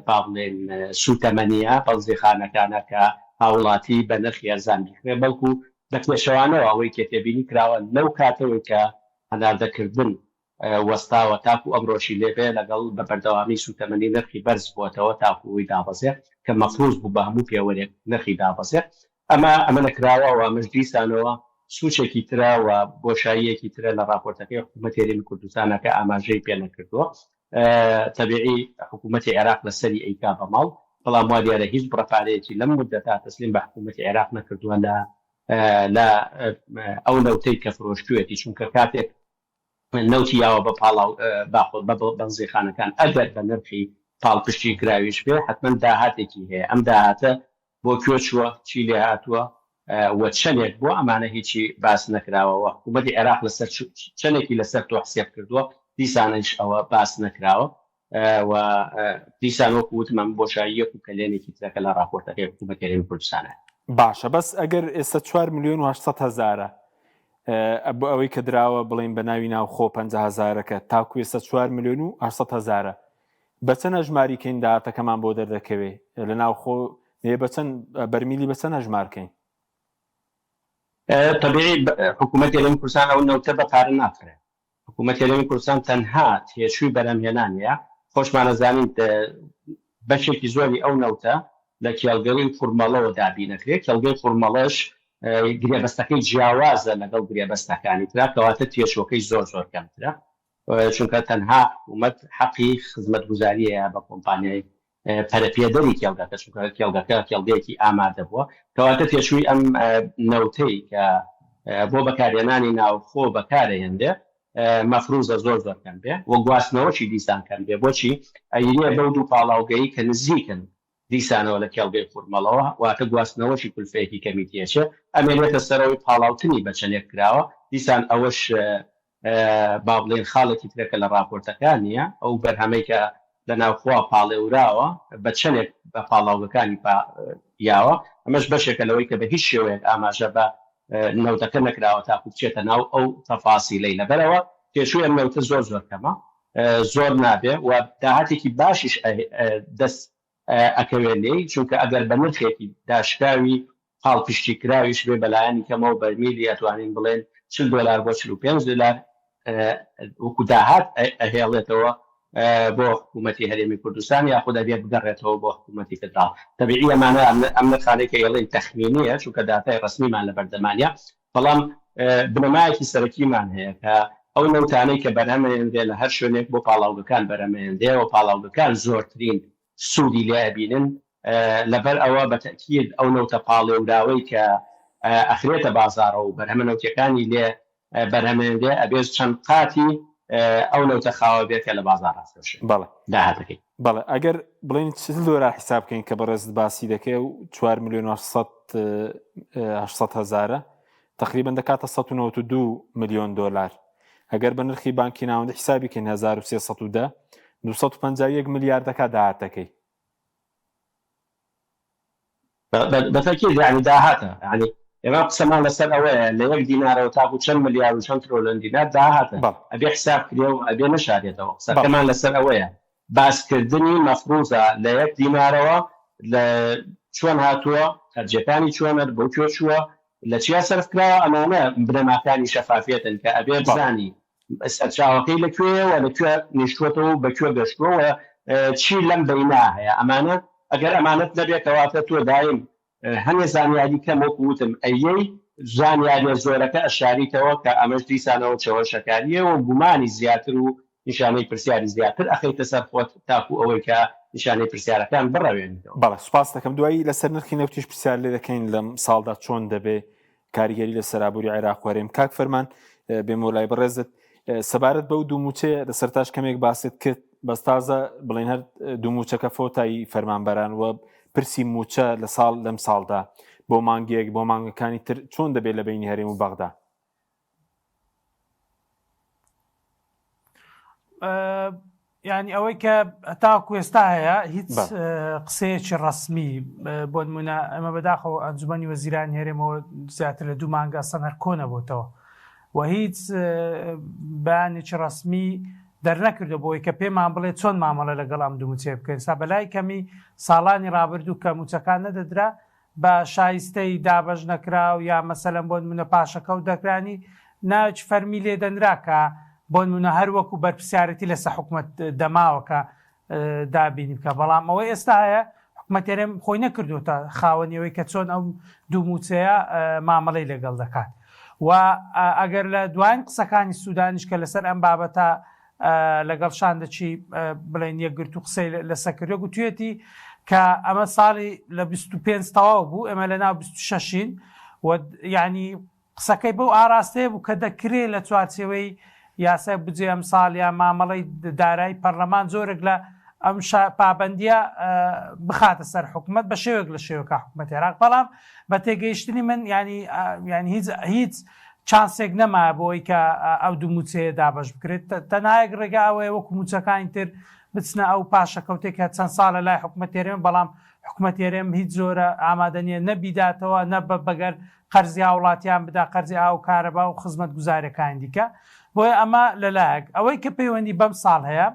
با بڵێین سووتەمەنییە بەنزیخانەکانە کە هاوڵاتی بە نرخی هەرزان بیکڕێ بەڵکو بە پێچەوانەوە ئەوەی کە تێبینی کراوە لەو کاتەوەی کە هەناردەکردن وەستاوە تاکو ئەمڕۆشی لێبێ لەگەڵ بە بەردەوامی سووتەمەنی نرخی بەرز بووەتەوە تاکو ئەوەی دابەزێ کە مەفروز بوو بە هەموو پێوەرێک نرخی دابەزێ ئەمە ئەمە نەکراوە و ئەمەش دیسانەوە سوچێکی ترە و بۆشاییەکی ترە لە ڕاپۆرتەکەی حکوومەتی هەرێمی کوردستانە کە ئاماژەی پێ نەکردووە تەبیعی حکوومەتی عێراق لەسەری ئەیکا بە ماڵ بەڵام وا دیارە هیچ بڕە پارەیەکی لەم مودەتە تەسلیم بە حکوومەتی عێراق نەکردووە لە لە ئەو نەوتەی کە فرۆشتوویەتی چونکە کاتێک نەوتی یاوە بە پاڵاو باخۆ بە بەنزیخانەکان ئەگەر بە نرخی پاڵپشتی کراویش بێ حتمما داهاتێکی هەیە ئەم داهاتە بۆ کوێ چووە چی لێ هاتووە و چەندێک بۆ ئەمانە هیچی باس نەکراوە و حکوومەتی عێراق لەسەر چەندێکی لەسەر تۆ حسێب کردووە دیسانیش ئەوە باس نەکراوە و دیسان وەکو وتم ئەم بۆشاییەک و کەلێنێکی ترەکە لە ڕاپۆرتەکەی حکوومەتی هەرێمی کوردستانە. باشە بەس ئەگەر ئێستا چوار ملیۆن و 800 هەزارە بۆ ئەوەی کە دراوە بڵین بە ناوی ناوخۆ 50 هەزارەکە تاکو ئێستا چوار ملیۆن و 800 هەزارە بە چەند هەژماری کەین داهاتەکەمان بۆ دەردەکەوێ لە ناوخۆ بە چەند بەرمیلی بە چەند هەژمارکەین طبیعی حکوومەتی هەرێمی کوردستان ئەو نەوتە بە پارە ناکڕێ حکوومەتی هەرێمی کوردستان تەنها تێچووی بەرهەمهێنانیە، خۆشمان ئەزانین بەشێکی زۆری ئەو نەوتە لە کێڵگەی خورمەڵەوە دابین ئەکرێت، کێڵگەی خورمەڵەش گرێبەستەکەی جیاوازە لەگەڵ گرێبەستەکانی ترا، کەواتە تێچووەکەی زۆر زۆر کەمترە، چونکە تەنها حکوومەت حەقی خزمەتگوزارییە بە کۆمپانیای. پەرەپێدەری کێڵگەکە، چونکە کێڵگەکە کێڵگەیەکی ئامادە بووە، کەواتە تێچووی ئەم نەوتەی کە بۆ بەکارهێنانی ناوخۆ بەکارەهێنرێ مەفروزە زۆر زۆر کەم بێ و گواستنەوەشی دیسان کەم بێ، بۆچی ئەیرێ بەو دوو پاڵاوگەی کە نزیکن دیسانەوە لە کێڵگەی خورمەڵەوە، واتە گواستنەوەشی کولفەیەکی کەمی تێچێ، ئەمێنێتە سەرەوەی پاڵاوتنی بە چەندێک کراوە، دیسان ئەوەش با بڵێین خاڵێکی ترە کە لە ڕاپۆرتەکە نییە، ئەو بەرهەمەی کە لە ناوخۆ پاڵێوراوە بە چەندێک بە پاڵاوگەکانی یاوە، ئەمەش بەشێکە لەوەی کە بە هیچ شێوەیەک ئاماژە بە نەوتەکە نەکراوە تاکو بچێتە ناو ئەو تەفاسیلەی، لەبەرئەوە تێچووی ئەم نەوتە زۆر زۆر کەمە، زۆر نابێ و داهاتێکی باشیش دەست ئەکەوێ لێی، چونکە ئەگەر بە نرخێکی داشکاوی پاڵپشتی کراویش بێ بەلایەنی کەمەوە بەرمیلی ئەتوانین بڵێن 40 دۆلار بۆ 45 دۆلار وەکو داهات ئەهێڵێتەوە بۆ حکوومەتی هەرێمی کوردستان یاخود ئەبێ بگەڕێتەوە بۆ حکوومەتی فدراڵ. تەبیعی ئەمانە ئەم نرخانەی کە ئێڵێن تەخمینیە چونکە داتای ڕەسمیمان لەبەردەمانە، بەڵام بنەمایەکی سەرەکیمان هەیە کە ئەو نەوتانەی کە بەرهەمەێنرێ لە هەر شوێنێک بۆ پاڵاوگەکان بەرهەمەێنرێ و پاڵاوگەکان زۆرترین سوودی لێ ئەبینن، لەبەر ئەوە بە تەئکید ئەو نەوتە پاڵێوراوەی کە ئەخرێتە بازاڕەوە و بەرهەمە نەوتیەکانی لێ بەرهەمێنرێ ئەبێ چەند قاتی ئەو نەوتە خاوە بێت کە لە بازاڕ ئەفرۆشرێ بەڵێ. داهاتەکەی. بەڵێ ئەگەر بڵێین 40 دۆلار حیساب بکەین کە بەڕێزت باسی دەکەی و 4 ملیۆن و 800 هەزارە تقریبا دەکاتە 192 ملیۆن دۆلار ئەگەر بە نرخی بانکی ناوەندی حیسابی کەین 1310 251 ملیار دەکات داهاتەکەی. بەتەکید یعنی داهاتە یعنی ئێمە قسەمان لەسەر ئەوەیە لە یەک دینارەوە تاکو چەند ملیار و چەند ترۆلۆن دینار داهاتە ئەبێ حساب کرێ و ئەبێ نەشارێتەوە قسەکەمان لەسەر ئەوەیە باسکردنی مەفروزە لە یەک دینارەوە لە چۆن هاتووە خەرجیەکانی چۆنە بۆ کوێ چووە لە چیا سەرف کراوە ئەمانە بنەماکانی شەفافیەتن کە ئەبێ بزانی سەرچاوەکەی لە کوێیە و لە کوێ نیشتووەتەوە و بە کوێ گەشتووە و چی لەم بەینا هەیە ئەمانە ئەگەر ئەمانەت نەبێت کەواتە تۆ دایم هەنێ زانیاری کەم وەکو وتم ئەیەی زانیاریە زۆرەکە ئەشاریتەوە کە ئەمەش دیسانەوە چەواشەکاریە و گومانی زیاتر و نیشانەی پرسیاری زیاتر ئەخەیتە سەر خۆت تاکو ئەوەی کە نیشانەی پرسیارەکان بڕەوێنیتەوە. بەڵێ سوپاست دەکەم دوایی لەسەر نرخی نەوتیش پرسیار لێ دەکەین لەم ساڵدا چۆن دەبێ کاریگەری لەسەر ئابووری عێراق و هەرێم کاک فەرمان بێمەوە لای بەڕێزت سەبارەت بەو دوو موچەیە لە سەرتاش کەمێک باست کرد بەس تازە بڵێن هەر دوو موچەکە فۆتایی فەرمانبەران و پرسی موچە لە ساڵ لەم ساڵدا بۆ مانگێک بۆ مانگەکانی تر چۆن دەبێت لە بینی هەرێم و بەغدا؟ یعنی ئەوەی کە تاکو ئێستا هەیە هیچ قسەیەکی ڕسمی بۆ نمونە ئەمە بەداخەوە ئەنجومی وەزیران هەرێمەوە زیاتر لە دوو مانگە سەنەر کۆنەبووتەوە و هیچ بەیانێکی ڕسمی دەرنەکردو بۆی کە پێمان بڵێ چۆن مامەڵە لەگەڵ ئەم دوو موچەیە بکەین سا بەلای کەمی ساڵانی ڕابردوو کە موچەکان نەدەدرا بە شایستەی دابەش نەکراو یا مەسەلەن بۆ نمونە پاشەکەوت دەکرانی ناوێکی فەرمی لێ دەنرا کە بۆ نمونە هەر وەکو بەرپرسیارێتی لەسە حکومەت دەماوە کە دابینی بکە بەڵام ئەوەی ئێستا هەیە حکومەت هەرێم خۆی نەکردوتە خاوەنی ئەوەی کە چۆن ئەو دوو موچەیە مامەڵەی لەگەڵ دەکات و ئەگەر لە دواین قسەکانی سودانیش کە لەسەر ئەم بابەتە لەگەڵ شاندەکی بڵێن یەکگرتوو قسەی لەسەر کردووە گوتویەتی کە ئەمە ساڵی لە 25 تەواو بوو ئێمە لە ناو 26ین و یعنی قسەکەی بەو ئاراستەیە بوو کە دەکرێت لە چوارچێوەی یاسای بودجەی ئەمساڵ یا مامەڵەی دارایی پەرلەمان جۆرێک لە ئەم پابەندیە بخاتە سەر حکومەت بە شێوەیەک لە شێوەکە حکومەت عێراق بەڵام بە تێگەیشتنی من ینی ینی هیچ هیچ چانسێک نەمایە بۆ ئەوەی کە ئەو دوو مووچەیە دابەش بکرێت، تەنها یەک ڕێگا ئەوەیە وەکو مووچەکانی تر بچنە ئەو پاشەکەوتەی کە چەند ساڵە لای حکومەتی هەرێمە، بەڵام حکومەتی هەرێم هیچ جۆرە ئامادە نییە نە بیداتەوە نە بە بەگەر قەرزی هاوڵاتیان بدا، قەرزی ئاو و کارەبا و خزمەتگوزارییەکانی دیکە. بۆیە ئەمە لەلایەک. ئەوەی کە پەیوەندی بەم ساڵ هەیە،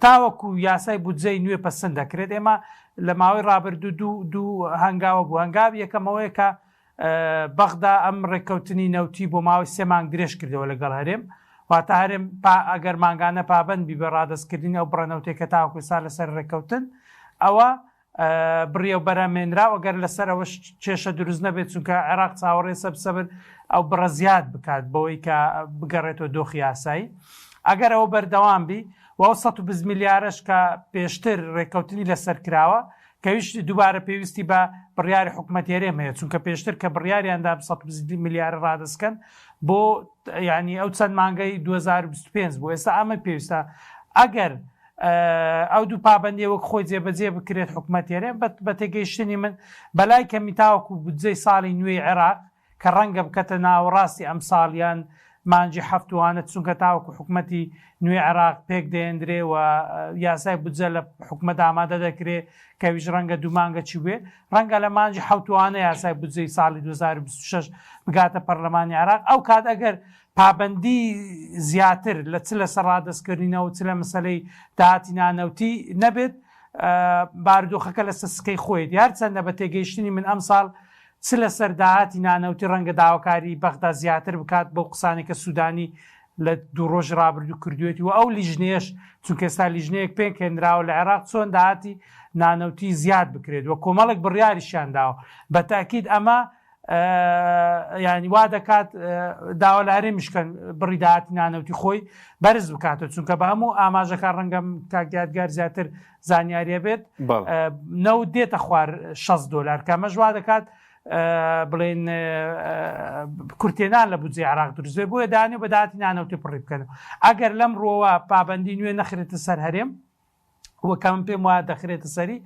تاوەکو یاسای بودجەی نوێ پەسند دەکرێت، ئێمە لە ماوەی ڕابردوو دوو دوو هەنگاوە بوو، هەنگاوی یەکەم ئەوەیە کە بەغدا ئەم ڕێککەوتنی نەوتی بۆ ماوەی سێ مانگ درێژ کردەوە لەگەڵ هەرێم، واتە هەرێم ئەگەر مانگانە پابەند بی بە ڕادەستکردنی ئەو بڕە نەوتەی کە تاوەکو ئێستا لەسەر ڕێککەوتن، ئەوە بڕیە و بەرهەمهێنراو ئەگەر لەسەر ئەوەش کێشە دروست نەبێت چونکە عێراق چاوەڕێ سەب سەبر ئەو بڕە زیاد بکات بەوەی کە بگەڕێتەوە دۆخی یاسایی. ئەگەر ئەوە بەردەوام بی و ئەو 120 ملیارەش کە پێشتر ڕێککەوتنی لەسەر کراوە کەویش دووبارە پێویستی بە بڕیاری حکومەتی هەرێم هەیە چونکە پێشتر کە بڕیاریان دا 120 ملیارە ڕادەستکەن بۆ ینی ئەو چەند مانگەی 2025 بۆ ئێستا ئەمە پێویستە ئەگەر ئەو دوو پابەندیە وەک خۆی جێبەجێ بکرێت حکومەتی هەرێم بە تێگەیشتنی من بەلای کەمی تاوەکو بودجەی ساڵی نوێی عێراق کە ڕەنگە بکەتە ناوەڕاستی ئەمساڵ یان مانگی حەفتوانە چونکە تاوەکو حکومەتی نوێی عێراق پێک دەێندرێ و یاسای بودجە لە حکومەت ئامادە دەکرێ کەویش ڕەنگە دوو مانگە چی بێ ڕەنگە لە مانگی حەوتوانە یاسای بودجەی ساڵی 2026 بگاتە پەرلەمانی عێراق ئەو کات ئەگەر پابەندی زیاتر لە چ لەسەر ڕادەستکردنەوە چ لە مەسەلەی داهاتی نانەوتی نەبێت بارودۆخەکە لەسەر سکەی خۆیەتی هەرچەندە بە تێگەیشتنی من ئەمساڵ چ لەسەر داهاتی نانەوتی ڕەنگە داواکاری بەغدا زیاتر بکات بەو قسانەی کە سودانی لە دوو ڕۆژی ڕابردوو کردوێتی و ئەو لیژنەیەش چونکە ئێستا لیژنەیەک پێکهێنراوە لە عێراق چۆن داهاتی نانەوتی زیاد بکرێت و کۆمەڵێک بڕیاریشیان داوە بە تاکید ئەمە ینی وا دەکات داوا لە هەرێمیش کەن بڕی داهاتی نانەوتی خۆی بەرز بکاتەوە چونکە بە هەموو ئاماژەکان ڕەنگەم کاک یادگار زیاتر زانیاریە بێت نەوت دێتە خوار 60 دلار کە ئەمەش وا دەکات بڵێن کورتێنان لە بودجەی عراق دروست بێت بۆیە دانێ بە داهاتی نانەوتی پڕی بکەن ئەگەر لەم ڕووەوە پابندی نوێ نەخرێتە سەر هەرێم وەکە من پێم وایە دەخرێتە سەری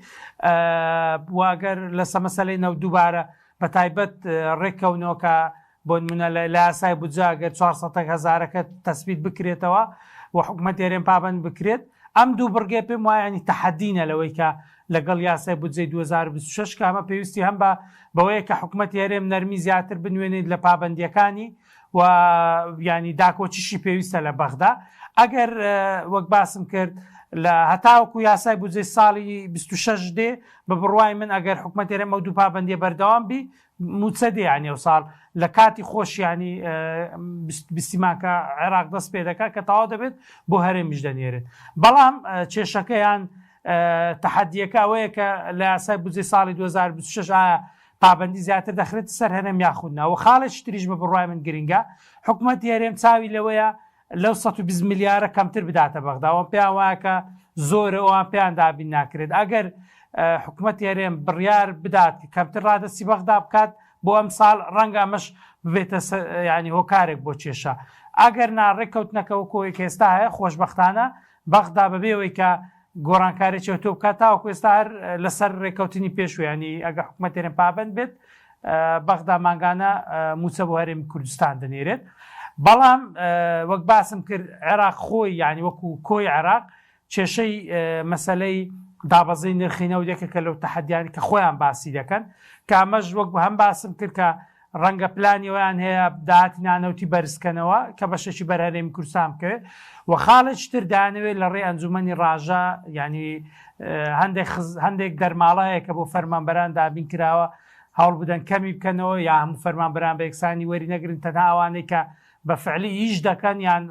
واگەر لەسە مەسلەی نەوت دووبارە بە تایبەت ڕێککەونەوە کە بۆ نمونە لە یاسای بودجە گەر 400 هەزارەکە تەسبیت بکرێتەوە و حکومەت هەرێم پابند بکرێت ئەم دوو بڕگەیە پێم وایە ینی تەحەدینە لەوەی کە لەگەڵ یاسای بودجەی 2026 کە ئەمە پێویستی هەم بە بەوەیە کە حکومەتی هەرێم نەرمی زیاتر بنوێنێت لە پابەندیەکانی و ینی داکۆکیشی پێویستە لە بەغدا ئەگەر وەک باسم کرد لە هەتاوەکو یاسای بودجەی ساڵی 26 دێ بە بڕوای من ئەگەر حکومەت هەرێم ئەو دوو پابەندیە بەردەوام بی موچە دێ یانی ئەو ساڵ لە کاتی خۆشیانی بیستیماکە عێراق دەست پێ دەکات کە تەواو دەبێت بۆ هەرێمیش دەنێرێت بەڵام کێشەکەیان تەحەدیەکە ئەوەیە کە لە یاسای بودجەی ساڵی 2026 ئایا پابەندی زیاتر دەخرێت سەر هەرێم یاخود نا و خاڵێکی تریش بە بڕوای من گرنگە حکومەتی هەرێم چاوی لەوەیە لەو 120 ملیارە کەمتر بداتە بەغدا ئەوان پێیان وایە کە زۆرە ئەوان پێیان دابین ناکرێت ئەگەر حکومەتی هەرێم بڕیار بدات کە کەمتر ڕادەستی بەغدا بکات بۆ ئەم ساڵ ڕەنگە ئەمەش ببێتە ینی هۆکارێک بۆ کێشە ئەگەر نا ڕێککەوتنەکە وەکۆی کە ئێستا هەیە خۆشبەختانە بەغدا بەبێ ئەوەی کە گۆڕانکاریی ئەوتۆ بکات تاوەکو ئێستا هەر لەسەر رێککەوتنی پێشوو یانی ئەگەر حکومەت هەرێم پابەند بێت بەغدا مانگانە مووچە بۆ هەرێمی کوردستان دەنێرێت بەڵام وەک باسم کرد عێراق خۆی یانی وەکو کۆی عێراق کێشەی مەسلەی دابەزی نرخی نەوت یەکێکە لەو تەحەدیانی کە خۆیان باسی دەکەن کە ئەمەش وەک هەم باسم کرد کە ڕەنگە پلانی ئەوەیان هەیە داهاتی نانەوتی بەرزکەنەوە کە بەشێکی بەر هەرێمی کوردستان بکەوێت و خاڵێکی تر دەیانەوێت لە ڕێی ئەنجومەنی ڕاژە یعنی هەندێک هەندێک دەرماڵە هەیە کە بۆ فەرمانبەران دابین کراوە هەوڵ بدەن کەمی بکەنەوە یا هەموو فەرمانبەران بە یەکسانی وەری نەگرن تەنها ئەوانەی کە بە فعلی ئیش دەکەن یان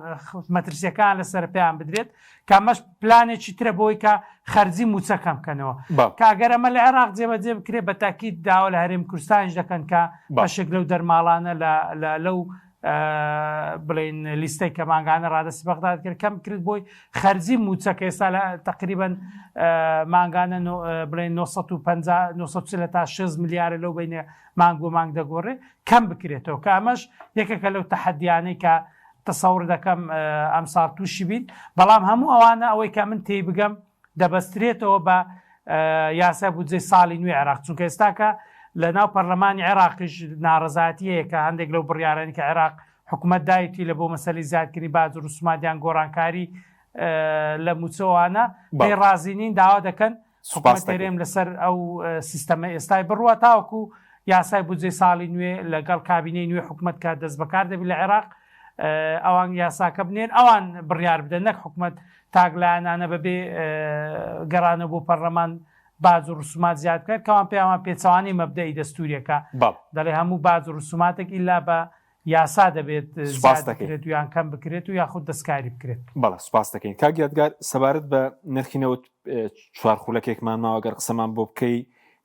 مەترسیەکان لەسەر پێیان بدرێت کە ئەمەش پلانێکی ترە بۆی کە خەرجی مووچە کەم بکەنەوە کە ئەگەر ئەمە لە عێراق جێبەجێ بکرێت بە تاکید داوا لە هەرێمی کوردستانیش دەکەن کە بەشێک لەو دەرماڵانە لە لەو بڵێن لیستەی کە مانگانە ڕادەستی بەغداد کرد کەم کرد بۆی خەرجی مووچە کە ئێستا لە تقریبا مانگانە بڵێن 950 940 تا 6 ملیارە لەو بینە مانگ بۆ مانگ دەگۆڕێ کەم بکرێتەوە کە ئەمەش یەکێکە لەو تەحەدیانەی کە تەسەور دەکەم ئەمساڵ تووشی بین بەڵام هەموو ئەوانە ئەوەی کە من تێی بگەم دەبەسترێتەوە بە یاسای بودجەی ساڵی نوێ عێراق چونکە ئێستاکە لە ناو پەرلەمانی عێراقیش ناڕەزایەتی هەیە کە هەندێک لەو بڕیارانی کە عێراق حکوومەت دایتی لە بۆ مەسەلی زیادکردنی باج و ڕسومات یان گۆڕانکاری لە مووچەوانە پێی ڕازی نین داوا دەکەن سوپاس حکومەت هەرێم لەسەر ئەو سیستەمە ئێستای بڕوا تاوەکو یاسای بودجەی ساڵی نوێ لەگەڵ کابینەی نوێ حکومەت کە دەست بەکار دەبی لە عێراق ئەوان یاساکە بنێن ئەوان بڕیار بدەن نەک حکومەت تاکلایەنانە بەبێ گەڕانەوە بۆ پەرلەمان باج و ڕسومات زیاد بکات کەوان پێیان پێچەوانەی مەبدەئی دەستوریەکە دەڵێ هەموو باج و ڕسوماتێک ئیلا بە یاسا دەبێت سوپاس زیاد دەکەین. بکرێت و یان کەم بکرێت و یاخود دەستکاری بکرێت. بەڵێ سوپاس دەکەین کاک یادگار سەبارەت بە نرخی نەوت چوار خولەکێکمان ماوە گەر قسەمان بۆ بکەی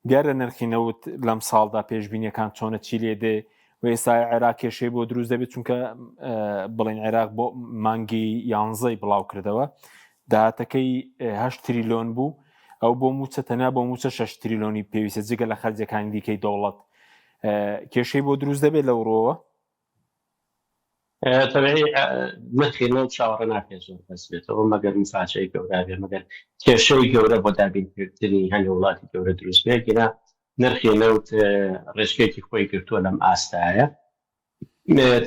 دیارە نرخی نەوت لەم ساڵدا پێشبینیەکان چۆنە چی لێ دێ و و ئێستا عێراق کێشەی بۆ دروست دەبێت چونکە بڵێن عێراق بۆ مانگی یانزەی بڵاو کردەوە داهاتەکەی هەشت تریلۆن بوو ئەو بۆ موچە تەنیا بۆ موچە 6 تریلۆنی پێویستە جگە لە خەرجەکانی دیکەی دەوڵەت کێشەی بۆ دروست دەبێت لەو ڕۆوە تەبعی نرخی نەوت چاوەڕێ ناکرێت زۆر بەرز بێتەوە مەگەر مفاجەی گەورە بێ مەگەر کێشەی گەورە بۆ دابینکردنی هەنێ وڵاتی گەورە دروست بێ گینا نرخی نەوت ڕێچکەیەکی خۆی گرتووە لەم ئاستایە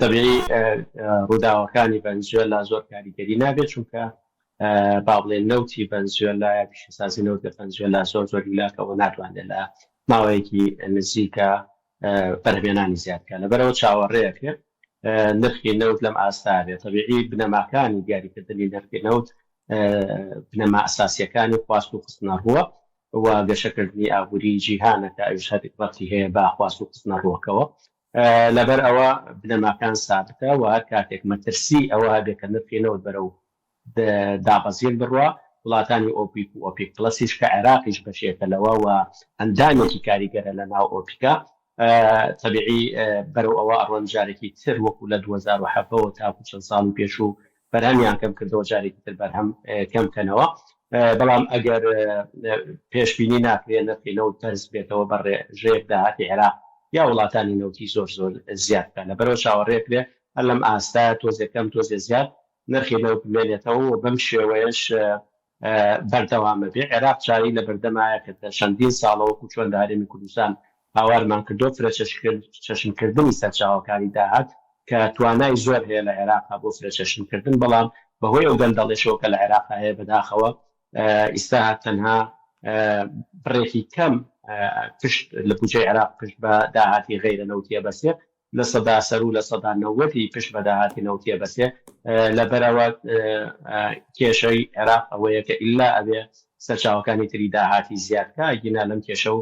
تەبیعی ڕووداوەکانی ڤەنزوێلا زۆر کاریگەری نابێت چونکە با بڵێن نەوتی ڤەنزوێلا یا پیشەسازی نەوت لە ڤەنزوێلا زۆر زۆر هیلاکەوە ناتوانێت لە ماوەیەکی نزیکە بەرهەمێنانی زیاد بکات لەبەرەوە چاوەڕێ ئەکرێت نرخی نەوت لەم ئاستا بێت تەبیعی بنەماکانی دیاریکردنی نرخی نەوت بنەما ئەساسیەکانی خواست و خستنەڕووە و گەشەکردنی ئابووری جیهانە کە ئەویش هەر ڕەبتی هەیە بە خواست و خستنەڕووەکەوە. لەبەر ئەوە بنەماکان سابتە و هەر کاتێک مەترسی ئەوە هەبێ کە نرخی نەوت بەرەو دابەزین بڕوا، وڵاتانی ئۆپیک و ئۆپیک پڵەسیش کە عێراقیش بەشێکە لەوە و ئەندامێکی کاریگەرە لە ناو ئۆپیکا، تەبیعی بەرەو ئەوە ئەڕۆن جارێکی تر وەکو لە 2017 وە تاکو چەند ساڵی پێشوو بەرهەمیان کەم کردەوە جارێکی تر بەرهەم کەم کەنەوە بەڵام ئەگەر پێشبینی ناکرێ نرخی نەوت بەرز بێتەوە بە ڕێژەیەک داهاتی عێراق یا وڵاتانی نەوتی زۆر زۆر زیاد بکات لەبەرەوە چاوەڕێکرێ هەر لەم ئاستە تۆزێ کەم تۆزێ زیاد نرخی نەوت بمێنێتەوە و بەم شێوەیەش بەردەوامە بێ عێراق چارەی لە بەردەمایە کە چەندین ساڵە وەکو چۆن لە هەرێمی کوردستان هاوارمان کردووە فرە چەشنکردنی سەرچاوەکانی داهات کە توانای زۆر هەیە لە عێراقا بۆ فرە چەشنکردن بەڵام بەهۆی ئەو گەندەڵێشەوە کە لە عێراقا هەیە بەداخەوە ئیستا تەنها بڕێکی کەم پشت لە بودجەی عێراق پشت بە داهاتی غەیرە نەوتیە بەسێ لە سەدا سەروو 90% ی پشت بە داهاتی نەوتیە بەسێ لەبەرئەوە کێشەی عێراق ئەوەیە کە ئیلا ئەبێ سەرچاوەکانی تری داهاتی زیاد کا ئەگینا لەم کێشە و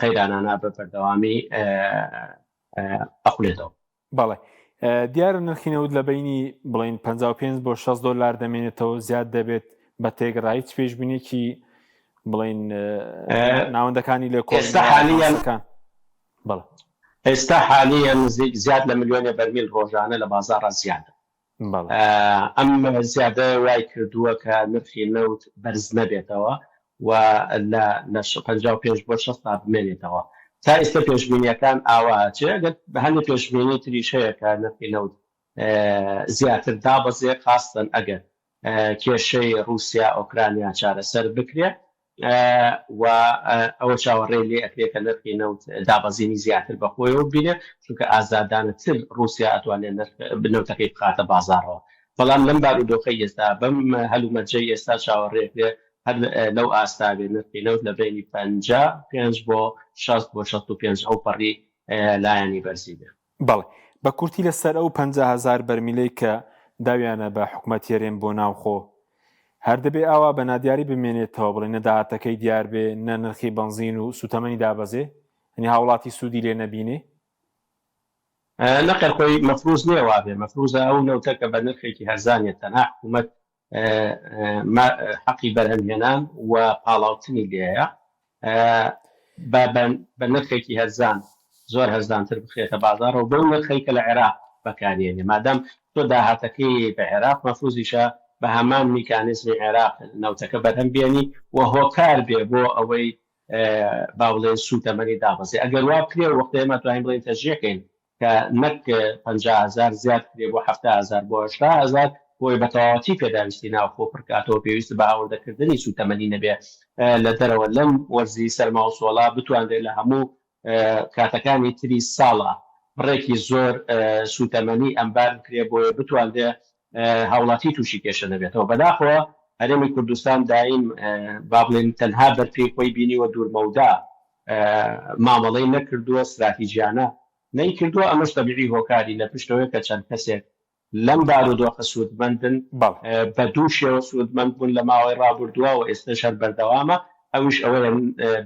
قەیرانانە بە بەردەوامی ئەخولێتەوە. بەڵێ دیارە نرخی نەوت لە بینی بڵین 55 بۆ 60 دلار دەمێنێتەوە زیاد دەبێت بە تێگڕا هیچ پێشبینێکی بڵین ناوەندەکانی لێ ئێستا حالیان بەڵێ. ئێستا حالیەن نزیک زیاد لە ملیۆنێ بەرمیل ڕۆژانە لە بازاڕا زیادە. بەڵێ. ئەم زیادە وای کردووە کە نرخی نەوت بەرز نەبێتەوە و لە لە 55 بۆ 60 تا بمێنێتەوە. تا ئێستا پێشبینییەکان ئاوا ئەچێ، ئەگەر هەندێک پێشبینی تریش هەیە کە نرخی نەوت زیاتر دابەزێ خاستەن ئەگەر کێشەی ڕووسیا ئۆکرانیا چارەسەر بکرێ و ئەوە چاوەڕێی لێ ئەکرێ کە نرخی نەوت دابەزینی زیاتر بە خۆیەوە ببینێ چونکە ئازادانەتر ڕووسیا ئەتوانێ نرخ نەوتەکەی بخاتە بازاڕەوە بەڵام لەم بارودۆخەی ئێستا بەم هەلومەرجەی ئێستا چاوەڕێ ئەکرێ هەر لەو ئاستا بێ نرخی نەوت لە بەینی 55 بۆ 60 بۆ 65 ئەوپەڕی لایەنی بەرزی بێ. بەڵێ. بە کورتی لە سەر ئەو 50 هەزار بەرمیلەی کە داویانە بە حکومەتی هەرێم بۆ ناوخۆ، هەر دەبێ ئاوا بە نادیاری بمێنێتەوە بڵێ نە داهاتەکەی دیار بێ نە نرخی بەنزین و سوتەمەنی دابەزێ یانی هاوڵاتی سوودی لێ نەبینێ؟ نەخێر خۆی مەفروز نییە وابێ، مەفروزە ئەو نەوتە کە بە نرخێکی هەرزانیە تەنها حکومەت حەقی بەرهەمهێنان و پاڵاوتنی لێیە بە نرخێکی هەرزان زۆر هەرزانتر بخرێتە بازاڕەوە بەو نرخەی کە لە عێراق بەکارێنێ مادام تۆ داهاتەکەی بە عێراق مەفروزیشە بە هەمان میکانیزمی عێراق نەوتەکە بەرهەم بێنی و هۆکار بێ بۆ ئەوەی با بڵێن سووتەمەنی دابەزێ ئەگەر وا بکرێ وەختێ ئێمە توانین بڵێین تەشجیع کەین کە نەک 50 هەزار زیاد کرێ بۆ 70 هەزار بۆ 80 هەزار بۆی بە تەواوەتی پێداویستی ناوخۆ پڕکاتەوە پێویست بە هاوردەکردنی سووتەمەنی نەبێ لە دەرەوە لەم وەرزی سەرما و سۆڵا بتوانرێت لە هەموو کاتەکانی تری ساڵا بڕێکی زۆر سووتەمەنی ئەمبار بکرێ بۆیە بتوانرێ هاوڵاتی تووشی کێشە نەبێتەوە. بەداخەوە هەرێمی کوردستان دایم با بڵێین تەنها بەرپێی خۆی بینیوە دوورمەودا مامەڵەی نەکردووە ستراتیجیانە نەیکردووە ئەمەش تەبیعی هۆکاری لە پشتەوەیە کە چەند کەسێک لەم بارودۆخە سوودمەندن بە دوو شێوە سوودمەند بوون لە ماوەی ڕابردووە و ئێستەش هەر بەردەوامە ئەویش ئەوەیە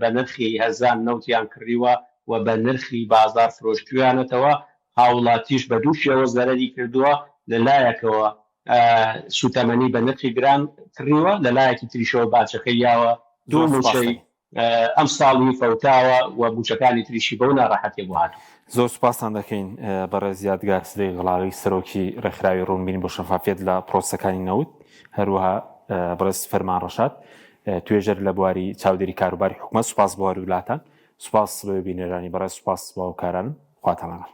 بە نرخی هەرزان نەوتیان کڕیوە و بە نرخی بازاڕ فرۆشتویانەتەوە هاوڵاتیش بە دوو شێوە زەرەری کردووە، لە لایەکەوە سووتەمەنی بە نرخی گران کڕیوە، لە لایەکی تریشەوە باجەکەی یاوە، دوو زۆر سوپاس مووچەی دەکەم. ئەمساڵی فەوتاوە و مووچەکانی تریشی بەو ناڕەحەتیە بۆ هاتووە. زۆر سوپاستان دەکەین بەڕێز یادگار سدیق غڵاوی سەرۆکی ڕێکخراوی ڕوونبین بۆ شەفافیەت لە پرۆسەکانی نەوت، هەروەها بەڕێز فەرمان ڕەشاد توێژەر لە بواری چاودێری کاروباری حکومەت. سوپاس بۆ هەردوولاتان. سوپاس بۆ بینەرانی بەڕێز، سوپاس بۆ هاوکارانم. خواتان لەگەڵ.